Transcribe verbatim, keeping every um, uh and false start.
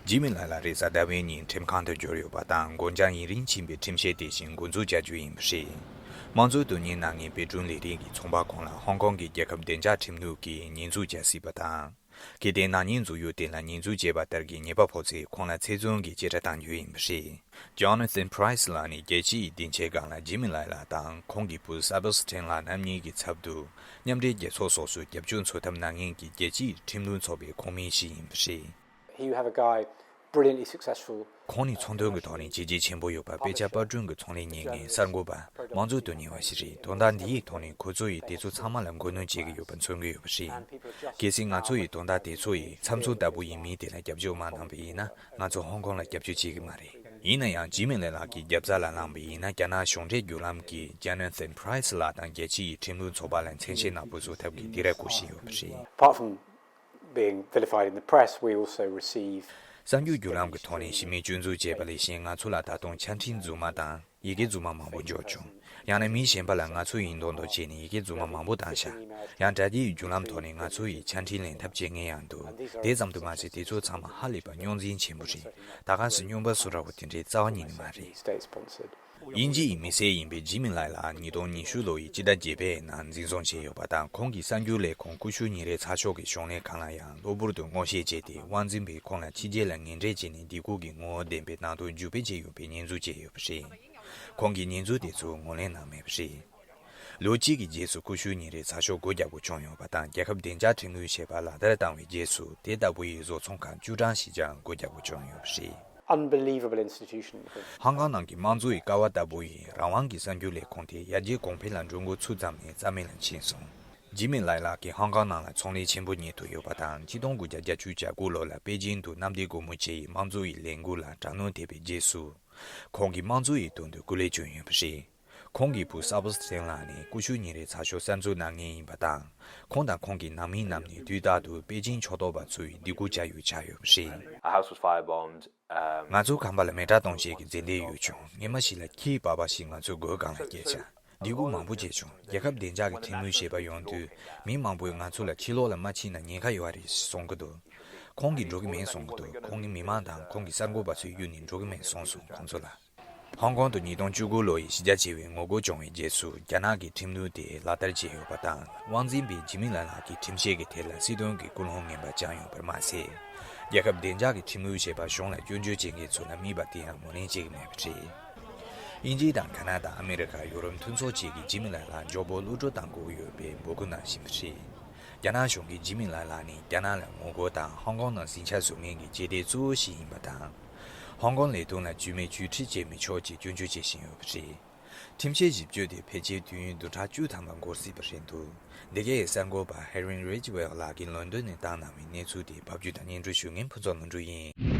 ཇི་མི་ལའི་ལ་རེས་གཟའ་ཟླ་བའི་ཉིན་ཁྲིམས་ཁང་དུ་འབྱོར་ཡོད་པ་དང་། འགོ་འཛིན་ཡུན་རིང་ཕྱིན་པའི་ཁྲིམས་ཆད་དེ་བཞིན་འགོ་འཛུགས་བྱ་རྒྱུ་ཡིན་པ་རེད། དམངས་གཙོའི་དོན་གཉེར་གནང་མཁན་པེ་ཀྲུང་ལས་རིགས་ཀྱི་ཚོང་པ་ཁོང་ལ་ཧོང་ཀོང་གི་རྒྱལ་ཁབ་བདེ་འཇགས་ཁྲིམས་ལུགས་ཀྱིས་ཉེས་འཛུགས་བྱ་སྲིད་པ་དང་། གལ་ཏེ་ནག་ཉེས་འཛུགས་ཡུལ་དེ་ལ་ཉེས་འཛུགས་བྱས་པ་ལྟར་གྱི་ཉེས་པ་ཕོག་ཚེ་ཁོང་ལ་ཚེ་བཙོན་གྱི་བཅད་ཁྲ་གཏང་རྒྱུ་ཡིན་པ་རེད། Jonathan Price ལགས་ནི་རྒྱལ་སྤྱིའི་སྡིངས་ཆའི་སྒང་ལ་ཇི་མི་ལའི་ལགས་དང་ཁོང་གི་བུ་སཱ་བཱ་སི་ཐན་ལགས་རྣམ་གཉིས་ཀྱི་ཚབ་ཏུ། མཉམ་འབྲེལ་རྒྱལ་ཚོགས་སོགས་སུ་རྒྱབ་སྐྱོར་འཚོལ་ཐབས་གནང་མཁན་གྱི་རྒྱལ་སྤྱིའི་ཁྲིམས་ལུགས་ཚོགས་པའི་ཁོངས་མི་ཞིག་ཡིན་པ་རེད། Here you have a guy brilliantly successful. ཁོང་ནི་ཚོང་དོན་གྱི་ཐོག་ནས་བྱས་རྗེས་ཆེན་པོ་ཡོད་པ། དཔེ་ཆ་པར་སྐྲུན་གྱི་ཚོང་ལས་གཉེར་མཁན། གསར་འགོད་པ། དམངས་གཙོའི་དོན་གཉེར་བ་ཞིག་རེད། དོན་དག་འདི་ཡི་ཐོག་ནས་ཁོ་ཚོ་ཡིས་དེ་ཚོ་ཚང་མ་ལ་མགོ་གནོན་བྱེད་ཀྱི་ཡོད་པ་མཚོན་གྱི་ཡོད་པ་རེད། གལ་སྲིད་ང་ཚོ་ཡིས་དོན་དག་དེ་ཚོ་ཡི་ཚབ་མཚོན་ལྟ་བུ་ཡིན་མིན་དེ་ལ་རྒྱབ་སྐྱོར་མ་གནང་བ་ཡིན་ན། ང་ཚོ་ཧོང་ཀོང་ལ་རྒྱབ་སྐྱོར་བྱེད་ཀྱི་མ་རེད། ཡིན་ན་ཡང་ཇི་མི་ལའི་ལགས་ཀྱི་རྒྱབ་རྩ་ལ་ལངས་པ་ཡིན་ན། རྒྱ་ནག་གཞུང་འབྲེལ་བརྒྱུད་ལམ་གྱིས་Jonathan Price ལགས་དང་རྒྱལ་སྤྱིའི་ཁྲིམས་ལུགས་ཚོགས་པ་ལ་མཚན་ཤས་ནག་པོ་བཟོ་ཐབས་ཀྱི་སྡིགས་ར་བསྐུལ་བཞིན་ཡོད་པ་རེད། Apart from being vilified in the press, we also receive གསར་འགྱུར་བརྒྱུད་ལམ་གྱི་ཐོག་ནས་ཞི་མོལ་སྐྱོན་འཛུགས་བྱས་པ་ལས་གཞན། ང་ཚོ་ལ་ད་དུང་ཆ་འཕྲིན་རྫུན་མ་དང་ཡི་གེ་རྫུན་མ་མང་པོ་འབྱོར་བྱུང་། ཡང་ན་མི་གཞན་པ་ལ་ང་ཚོ་ཡིན་མདོག་མདོག་བྱས་ནས་ཡི་གེ་རྫུན་མ་མང་པོ་བཏང་ཤག་ཡང་དྲ་རྒྱའི་བརྒྱུད་ལམ་ཐོག་ནས་ང་ཚོ་ཡི་ཆ་འཕྲིན་ལེན་ཐབས་བྱེད་མཁན་ཡང་འདུག་དེ་ཙམ་དུ་མ་ཟད། དེ་ཚོ་ཚང་མ་ཧ་ལས་པ་རྙོག་འཛིང་ཆེན་པོ་རེད། ད་ག་སེ་རྙོག་པ་བཟོ་འདྲ་བོ་དེ་འདྲའི་རྩ་བ་ཉིད་ནས་མ་རེད། དབྱིན་ཇི་ཡི་མི་སེར་ཡིན་པའི་ཇི་མི་ལའི་ལགས་ཉིས་སྟོང་ཉི་ཤུ་ལོ་ཡི་སྤྱི་ཟླ་བརྒྱད་པའི་ནང་འཛིན་བཟུང་བྱས་ཡོད་པ་དང་། ཁོང་གི་གསར་འགྱུར་ལས་ཁུངས་ཀུ་ཤུ་ཉིན་རེའི་ཚགས་ཤོག་གི་གཞུང་ལས་ཁང་ལ་ཡང་གློ་བུར་དུ་སྔོག་བཤེར་བྱས་ཏེ། དབང་འཛིན་པས་ཁོང་ལ་ཕྱི་རྒྱལ་ལ་ངན་འབྲེལ་བྱས་ནས་སྡིགས་སྐུལ་གྱི་ངོ་བོ་ལྡན་པའི་ནང་དོན་བརྒྱུད་སྤེལ་བྱས་ཡོད་པའི་ཉེས་འཛུགས་བྱས་ཡོད་པ་རེད། ཁོང་གིས་ཉེས་འཛུགས་དེ་ཚོ་ངོས་ལེན་གནང་མེད་པ་རེད། ལོ་གཅིག་གི་རྗེས་སུ་ཀུ་ཤུ་ཉིན་རེའི་ཚགས་ཤོག་སྒོ་རྒྱག་དགོས་བྱུང་ཡོད་པ་དང་། རྒྱལ་ཁབ་བདེ་འཇགས་ཁྲིམས་ལུགས་ཞེས་པ་ལག་བསྟར་བཏང་བའི་རྗེས་སུ། དེ་ལྟ་བུ་ཡི་བཟོ་ཚོང་ཁང་བཅུ་གྲངས་ཤིག་ཀྱང་སྒོ་རྒྱག་དགོས་བྱུང་ཡོད་པ་རེད། Unbelievable institution. ཧང་ཀང་ནང་གི་དམངས་གཙོ་ཡི་ཀ་བ་ལྟ་བུ་ཡི་རང་དབང་གི་གསར་འགྱུར་ལས་ཁུངས་དེ་ཡར་རྒྱས་གོང་འཕེལ་ལ་འགྲོ་འགོ་ཚུགས་ཙམ་ནས་རྩ་མེད་ལ་ཕྱིན་སོང་། ཇི་མི་ལའི་ལགས་ཀྱིས་ཧང་ཀང་ནང་ལ་ཚོང་ལས་ཆེན་པོ་གཉེར་ཐུབ་ཡོད་པ་དང་། ཆིག་སྟོང་དགུ་བརྒྱ་བརྒྱད་ཅུ་གྱ་དགུ་ལོ་ལ་པེ་ཅིང་དུ་གནམ་བདེ་སྒོ་མོ་ཆེ་ཡི་དམངས་གཙོ་ཡི་ལས་འགུལ་ལ་དྲག་གནོན་ཐེབས་པའི་རྗེས་སུ། ཁོང་གིས་དམངས་གཙོ་ཡི་དོན་དུ་སྐུ་ལས་བསྐྱོན་ཡོད་པ་རེད། ཁོང་གི་བུ་སཱ་བཱ་སི་ཐན་ལགས་ནི་ཀུ་ཤུ་ཉིན་རེའི་ཚགས་ཤོག་གསར་འཛུགས་གནང་མཁན་ཡིན་པ་དང་། ཁོང་དང་ཁོང་གི་ནང་མི་རྣམས་ནི་དུས་རྟག་ཏུ་པེ་ཅིང་ཕྱོགས་གཏོགས་པ་ཚོའི་སྡིགས་སྐུལ་བྱ་ཡུལ་ཆགས་ཡོད་པ་རེད། Our house was firebombed. Um, ང་ཚོའི་ཁང་པ་ལ་མེ་སྲེག་གཏོང་བྱེད་ཀྱི་མཛེས་ལྡན་ཡོད་བྱུང་། སྔོན་མ་ཞིག་ལ་ཁྱིའི་པགས་པ་ཞིག་ང་ཚོའི་སྒོའི་སྒང་ལ་སྐྱེས་ཤག་སྡིགས་སྐུལ་མང་པོ་བྱས་བྱུང་། རྒྱལ་ཁབ་བདེ་འཇགས་ཀྱི་ཁྲིམས་ལུགས་ཞེས་པ་ཡོང་དུས། མི་མང་པོས་ང་ཚོ་ལ་ཕྱི་ལོགས་ལ་མ་ཕྱིན་ན་ཉེན་ཁ་ཡོད་རེད་གསུང་གི་འདུག་ཁོང་གིས་འགྲོ་གི་མེད་གསུང་གི་འདུག་ཁོང་གི་མི་མང་དང་ཁོང་གི་གསར་འགོད་པ་ཚོས་གཡུགས་ནས་འགྲོ་གི་མེད་གསུངས་སོང་། ཁོང་ཚོ་ལ། ཧོང་ཀོང་དུ་ཉིས་སྟོང་བཅུ་དགུ་ལོ་ཡི་གཞི་རྒྱ་ཆེ་བའི་ངོ་རྒོལ་བྱུང་བའི་རྗེས་སུ། རྒྱ་ནག་གིས་ཁྲིམས་ལུགས་དེ་ལག་བསྟར་བྱས་ཡོད་པ་དང་། དབང་འཛིན་པས་ཇི་མི་ལའི་ལགས་ཀྱི་ཁྲིམས་ཆད་ཀྱི་ཐད་ལ་སྲིད་དོན་གྱི་ཀུན་སློང་ངན་པ་བཅངས་ཡོད་པར་མ་ཟད། རྒྱལ་ཁབ་བདེ་འཇགས་ཀྱི་ཁྲིམས་ལུགས་ཞེས་པ་གཞུང་ལ་སྐྱོན་བརྗོད་བྱེད་མཁན་ཚོ་ལ་དམིགས་པ་དེ་ཡང་ངོས་ལེན་བྱེད་ཀྱི་མེད་པ་རེད། དབྱིན་ཇི་དང་ཁ་ན་ཌ། ཨ་མེ་རི་ཁ། ཡོ་རོབ་མཐུན་ཚོགས་བཅས་ཀྱིས་ཇི་མི་ལའི་ལགས་མགྱོགས་པོ་གློད་བཀྲོལ་གཏང་དགོས་ཡོད་པའི་འབོད་སྐུལ་གནང་བཞིན་པ་རེད། རྒྱ་ནག་གཞུང་གིས་ཇི་མི་ལའི་ལགས་ནི་རྒྱ་ནག་ལ་ངོ་རྒོལ་དང་ཧོང་ཀོང་ནང་ཟིང་ཆ་བཟོ་མཁན་གྱི་སྤྱི་སྡེ་གཙོ་བོ་ཞིག་ཡིན་པ་དང་། ཧོང་ཀོང་ལས་དོན་ལ་རྒྱུས་མེད་བཅོས་ཁྲིད་བྱེད་མི་ཆོག་ཅེས་སྐྱོན་བརྗོད་བྱེད་བཞིན་ཡོད་པ་རེད། ཁྲིམས་ཆད་ཞིབ་གཅོད་དེ་ཕལ་ཆེར་དུས་ཡུན་བདུན་ཕྲག་བཅུ་ཐམ་པ་འགོར་སྲིད་པ་རེད་འདུག་འདི་གའི་གསར་འགོད་པ་Harry Ridgwell ལགས་ཀྱིས་ལོན་ཌོན་ནས་བཏང་གནང་བའི་གནས་ཚུལ་དེ་ཕབ་སྒྱུར་དང་སྙན་སྒྲོན་ཞུ་མཁན་ཕུན་ཚོགས་ལྷུན་གྲུབ་ཡིན།